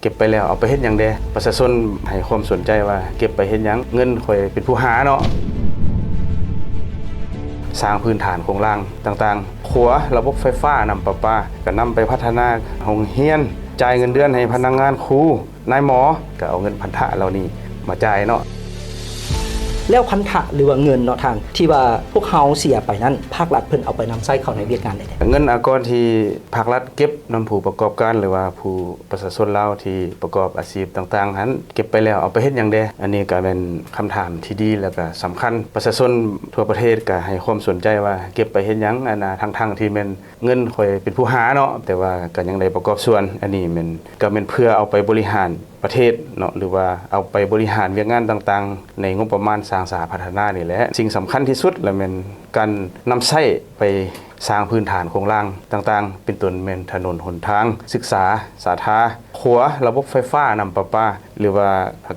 ເກັບໄປແລ້ວເອົາໄປເຮັດຫຍັງແດ່? ປະຊາຊົນໃຫ້ຄວາມສົນໃຈວ່າເກັບໄປເຮັດຫຍັງ? ເງິນຂ້ອຍເປັນຜູ້ຫາເນາະ. ສ້າງພື້ນຖານໂຄງລ່າງຕ່າງໆ ຂົວ, ລະບົບໄຟຟ້າ, ນ້ຳປະປາ ກະນຳໄປພັດທະນາໂຮງຮຽນ, ຈ່າຍເງິນເດືອນໃຫ້ພະນັກງານຄູ, ນາຍໝໍ ກະເອົາເງິນພັນທະເຫຼົ່ານີ້ມາຈ່າຍເນາະ. ແລ້ວພັນທະ ຫຼືວ່າເງິນເນາະທ່ານ ທີ່ວ່າພວກເຮົາເສຍໄປນັ້ນ ພາກລັດເພິ່ນເອົາໄປນຳໃຊ້ເຂົ້າໃນວຽກງານໃດແດ່? ເງິນອາກອນທີ່ພາກລັດເກັບນຳຜູ້ປະກອບການ ຫຼືວ່າຜູ້ ປະຊາຊົນລາວທີ່ປະກອບອາຊີບຕ່າງໆຫັ້ນ ເກັບໄປແລ້ວເອົາໄປເຮັດຫຍັງແດ່? ອັນນີ້ກະແມ່ນຄຳຖາມທີ່ດີ ແລະກະສຳຄັນ. ປະຊາຊົນທົ່ວປະເທດກະໃຫ້ຄວາມສົນໃຈວ່າເກັບໄປເຮັດຫຍັງ? ອັນນ່າ ທັງໆທີ່ແມ່ນເງິນຂ້ອຍເປັນຜູ້ຫາເນາະ ແຕ່ວ່າກະຍັງໄດ້ປະກອບສ່ວນ. ອັນນີ້ແມ່ນ ກະແມ່ນເພື່ອເອົາໄປບໍລິຫານປະເທດເນາະ ຫຼືວ່າເອົາໄປບໍລິຫານວຽກງານຕ່າງໆ ໃນງົບປະມານສ້າງສາພັດທະນານີ້ແຫຼະ. ສິ່ງສຳຄັນທີ່ສຸດລະແມ່ນການນຳໃຊ້ໄປ ສ້າງພື້ນຖານໂຄງລ່າງຕ່າງໆ ເປັນຕົ້ນແມ່ນຖະໜົນຫົນທາງ, ສຶກສາ, ສາທາ, ຂົວ, ລະບົບໄຟຟ້າ, ນ້ຳປະປາ ຫຼືວ່າ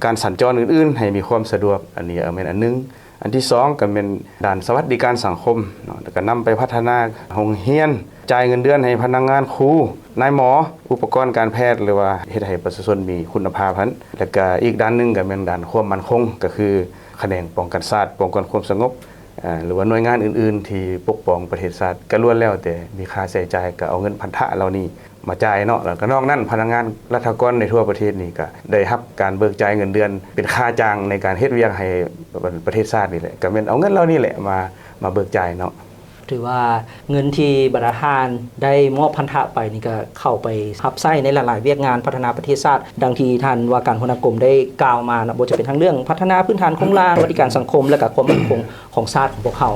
ການສັນຈອນອື່ນໆ ໃຫ້ມີຄວາມສະດວກ. ອັນນີ້ແມ່ນອັນໜຶ່ງ. ອັນທີສອງກະແມ່ນດ້ານສະຫວັດດີການສັງຄົມເນາະ ແລ້ວກະນຳໄປພັດທະນາໂຮງຮຽນ, ຈ່າຍເງິນເດືອນໃຫ້ພະນັກງານຄູ, ນາຍໝໍ, ອຸປະກອນການແພດ ຫຼືວ່າເຮັດໃຫ້ປະຊາຊົນມີຄຸນນະພາບຫັ້ນ. ແລ້ວກະອີກດ້ານໜຶ່ງກະແມ່ນດ້ານຄວາມໝັ້ນຄົງ ກະຄືຂະແໜງປ້ອງກັນຊາດ, ປ້ອງກັນຄວາມສະຫງົບ ເອີ ຫຼືວ່າໜ່ວຍງານອື່ນໆທີ່ປົກປ້ອງປະເທດຊາດ ກະລ້ວນແລ້ວແຕ່ມີຄ່າໃຊ້ຈ່າຍ ກະເອົາເງິນພັນທະເຫຼົ່ານີ້ມາຈ່າຍເນາະ. ແລ້ວກະນອກນັ້ນ ພະນັກງານລັດຖະກອນໃນທົ່ວປະເທດນີ້ກະໄດ້ຮັບການເບີກຈ່າຍເງິນເດືອນເປັນຄ່າຈ້າງໃນການເຮັດວຽກໃຫ້ປະເທດຊາດນີ້ແຫຼະ ກະແມ່ນເອົາເງິນເຫຼົ່ານີ້ແຫຼະມາ ມາເບີກຈ່າຍເນາະ. ຖືວ່າເງິນທີ່ບັນດາທ່ານໄດ້ມອບພັນທະໄປນີ້ກະເຂົ້າໄປຮັບໃຊ້ໃນຫຼາຍໆວຽກງານພັດທະນາປະເທດຊາດ ດັ່ງທີ່ທ່ານວ່າການຫົວໜ້າກົມໄດ້ກ່າວມາເນາະ ບໍ່ວ່າຈະເປັນທັງເລື່ອງພັດທະນາພື້ນຖານໂຄງລ່າງ, ສະຫວັດດີການສັງຄົມ ແລະກະຄວາມໝັ້ນຄົງຂອງຊາດຂອງພວກເຮົາ.